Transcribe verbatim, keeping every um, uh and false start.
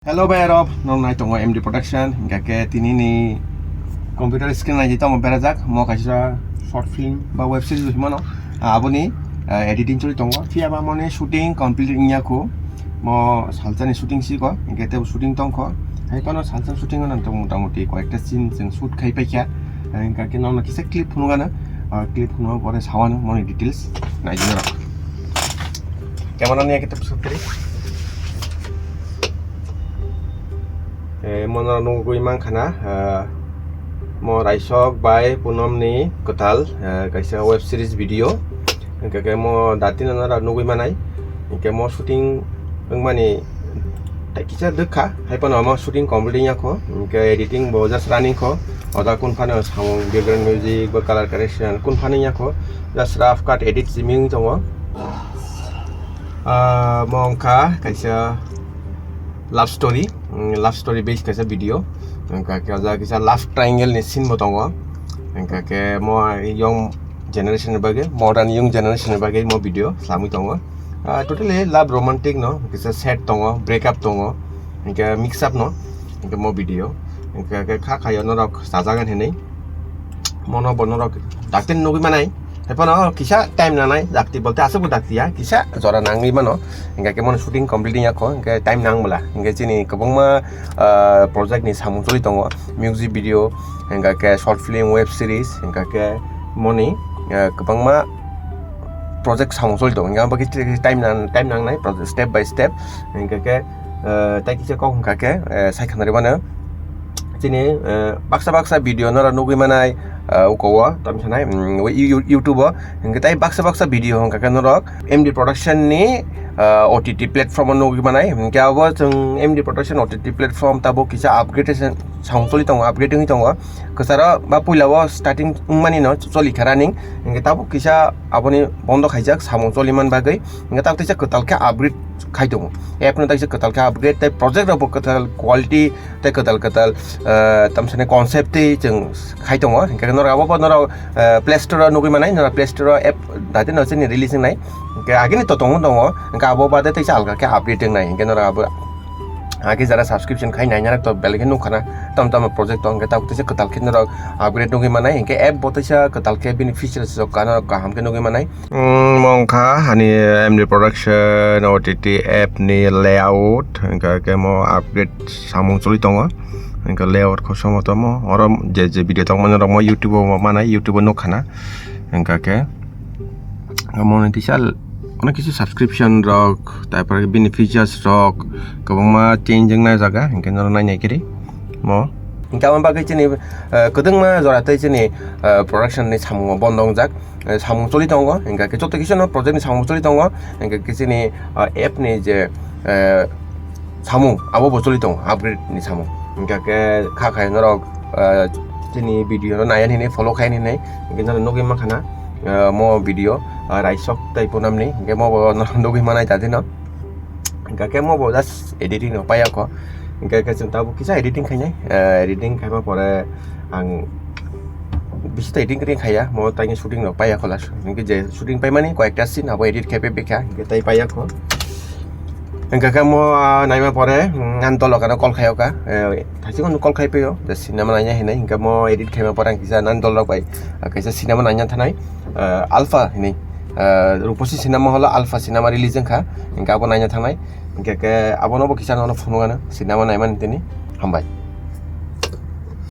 Hello bai rok, nong nai tongo M D Production, hingka ke tini ni computer screen nai tamo berajak, mo kaisa short film ba web series himano, aboni editing choli tongo, phiya ba moni shooting complete wngya kho, mo salsa ni shooting si ko, hingke tebo shooting tong kho, hai phano salsa shooting nang tong motamuti koyekta scene chwng shoot khai paikha, hingka ke nong kisa clip phunukano, clip phunuk pore sawano moni details nai rok. Camera ni ekta pusuk kiri. Eh, mono nugui mankha na, eh, mo Raisok bai Punom ni kwtal, eh, kaisa web series video. Hingke ke mo dati no nara nugui manai. Hingke mo shooting wngmani tai kisa dwkha, hai phano mo shooting complete wngya kho. Hingke editing bo just running kho. Oda kun phano samung background music ba color correction kun phano wngya kho. Just rough cut edit simi wng tongo. Ah, mo wngkha kaisa love story, mm, love story based kaisa video. Hingka ke o jaga kisa love triangle ni scene bo tongo. Hingka ke mo young generation ni bagwi, modern young generation ni bagwi mo video slamwi tongo. Ah, totally love romantic no, kisa sad tongo, break up tongo, hingke mix up no, hingke mo video. Hingka ke kha khayo norok chajagan hinwi. Mono bo norok dakti nugui manai. Hai phano kisa time nangnai, dakti bolte aswk bo dakti ya, kisa jora nangwi mano. Hingka ke mono shooting complete wngya kho, hingke time nang bwla. Hingke chini kwbangma, ah, project ni samung choli tongo, music video, hingka ke short film, web series, hingka ke moni, ah, kwbangma project samung choli tongo. Hingke abo khe time nang, time nangnai, project step by step. Hingka ke, ah, tai kisa kok hingka ke, eh, sai khna rw mano. Chini, eh, baksa baksa video noro nugui manai, eh, uko o, tamo sanai, mm, o You-, YouTube o. Hingke tai baksa baksa video hingka ke norok M D Production ni, eh, O T T platform o nugui manai. Hingke abo chwng M D Production O T T platform tabuk kisa upgrade se samung choli tongo, upgrade wngwi tongo. Kwcharo ba puila o starting wngmani no choli kha running. Hingke tabuk kisa aboni bondo khaijak samung choli man bagwi. Hingke tabuk teisa kwtal khe upgrade khai tongo. App no teisa kwtal khe upgrade tei project rok bo kwtal quality tei kwtal kwtal, eh, tamo sanai concept tei chwng khai tongo. Hingke norok abo bo norok, eh, Play Store o nugui manai, norok Play Store o app dati no chini release wngnai. Hingke agini to tongo tongo, hingke abo bade teisa alga khe update wngnai. Hingke norok abo age jara subscription khai nai narok to belai khe nukha na. Tamo tamo project tong hingke tabuk teisa kwtal khe norok upgrade nugui manai. Hingke app bo teisa kwtal khe bini features rok kano kaham khe nugui manai. Mm, mo wngkha hani M D Production O T T app ni layout, hingke ke mo upgrade samung choli tongo, hingke layout kosom tamo, oro je je video tongmani rok mo YouTube o manai, YouTube o nukha na, hingke ke omo ni kisa, onek kisa subscription rok, tarpore bini features rok, kwbangma change wngnai jaga, hingke norok nainai kiri mo. Hingke aboni bagwi chini, eh, kwdwngma jora tei chini, eh, production ni samung o bondo wngjak. Eh, samung choli tongo, hingka khe joto kisa no project ni samung choli tongo, hingka khe chini, ah, app ni je, eh, samung abo bo choli tongo, upgrade ni samung. Hingka khe kha khai norok, ah, chini video no nai hinwi follow khai hinwi, hingke no nugui mankha na, ah, mo video, ah, Raisok tei Punam ni, hingke mo bo no nugui manai ta dino. Hingka khe mo bo just editing rok paiya kho. Hingka khe chwng tabuk kisa editing khainai. Eh, editing khaima pore ang bisi ta editing editing khaiya. Mo taini shooting rok paiya kho last. Hingke je shooting paimani koyekta scene abo edit khai pai kha. Hingke tai paiya kho. Hingka khe mo, ah, naima pore, mm, ang dolo kano call khaio kha. Eh, thaising call khai paio. Je cinema naina hinai. Hingke mo edit khaima pore ang kisa nang dolo bai, ah, kaisa cinema naina thanai. Eh, Alpha hinwi, eh, Ruposi cinema hall o Alpha cinema release wngkha, hingke abo naina thangnai, hingke ke abono bo kisa nono phunuk ano cinema naimani tini, hambai.